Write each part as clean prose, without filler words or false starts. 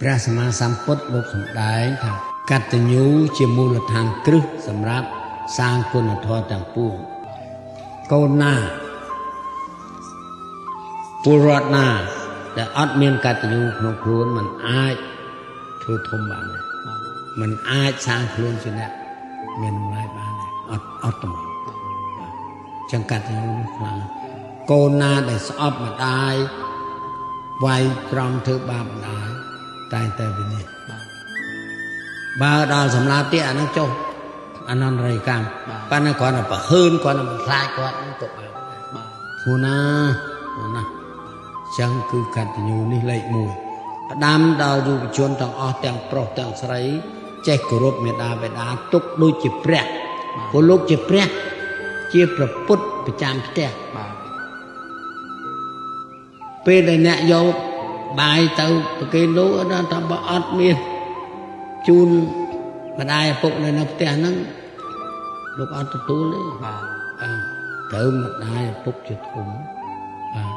ព្រះសម្មាសម្ពុទ្ធលោកសម្ដែងថា កតញ្ញូជាមូលដ្ឋានគ្រឹះសម្រាប់សាងគុណធម៌ទាំងពួង។ កូនណា ពលរដ្ឋណាដែលអត់មានកតញ្ញូក្នុងខ្លួន មិនអាចធ្វើធំបានទេ មិនអាចសាងខ្លួនជាអ្នកមានតម្លៃបានទេ អត់ត្មង។ ចឹងកតញ្ញូនេះខ្លាំង។ កូនណាដែលស្អប់ម្ដាយ វាយត្រង់ធ្វើបាបម្ដាយ តែងតែវិនិច្ឆ័យ បើដល់សម្លាប់ទៀត អានឹងចុះអនន្តរិយកម្ម ប៉ុន្តែគ្រាន់តែប្រហើន គ្រាន់តែមិនខ្លាចគាត់ហ្នឹងក៏បាន ព្រោះណាព្រោះណាចឹងគឺកតញ្ញូនេះលេខ1។ ផ្ដាំដល់យុវជនទាំងអស់ ទាំងប្រុសទាំងស្រី ចេះគោរពមេដាបេដាទុកដូចជាព្រះ ព្រោះលោកជាព្រះ ជាប្រពុតប្រចាំផ្ទះ។ បាទ ពេលដែលអ្នកយកបាយទៅប្រគេនលោក ថាបើអត់មានជូនម្ដាយឪពុកនៅផ្ទះហ្នឹង លោកអត់ទទួលទេ។ បាទ ត្រូវម្ដាយឪពុកជាធំ។ បាទ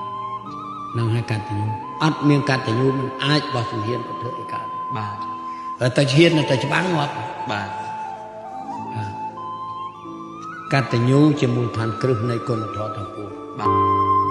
នឹងឲ្យកតញ្ញូ អត់មានកតញ្ញូ មិនអាចបោះជំហានទៅធ្វើអីកើត។ បាទ តែឈានតែច្បាំងងាប់។ បាទ កតញ្ញូជាមូលដ្ឋានគ្រឹះនៃគុណធម៌ទាំងពួង។ បាទ។